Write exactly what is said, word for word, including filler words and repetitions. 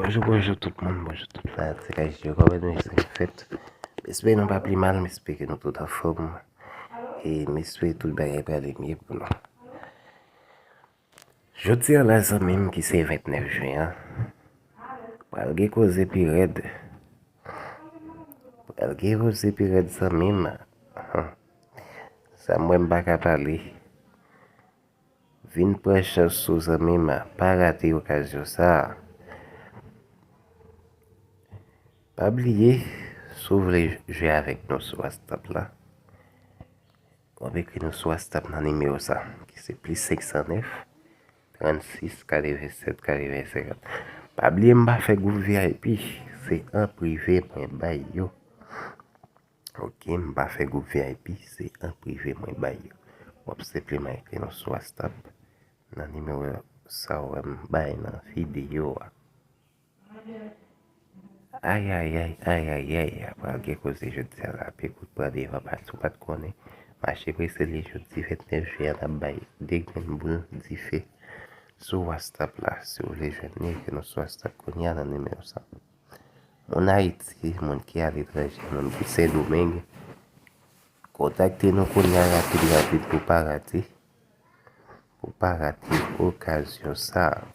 Bonjou, bonjou tout moun, bonjou tout la, se Kay Jero, kòman nou ye, sa k fèt? M espere nou pa pi mal, m espere ke nou tout anfòm. E m espere tout bagay prale byen pou nou. Jodi a la, zanmi m, ki se vennèf jen an, pral gen koze pi rèd. Pral gen koze pi rèd, zanmi m. Sa m wè m pa ka pale. Vin pran chans ou, zanmi m, pa rate okazyon sa a. Pa bliye, si w vle jwe avèk nou sou WhatsApp la, w ap ekri nou sou WhatsApp nan nimewo sa, ki se plis senk san nèf, trannsis, katrevennsèt, katrevenn senkant. Pa bliye, m pa fè gwoup V I P, se an prive mwen bay yo. Ok, m pa fè gwoup V I P, se an prive mwen bay yo. W ap senpleman ekri nou sou WhatsApp nan nimewo sa w wè m bay nan videyo a. Ayayay, ayayay, pral gen koze jodi a la, pye kout pran devan, pa, si w pa t konnen, mache prese li jodi vennèf jen an, n ap bay de grenn boul dife sou WhatsApp la. Si w vle jwenn li, ekri nou sou WhatsApp kounye a nan nimewo sa. Moun Ayiti, moun ki aletranje, moun ki Sendomeng, kontakte nou kounye a rapid, rapid pou pa rate, pou pa rate okazyon sa a.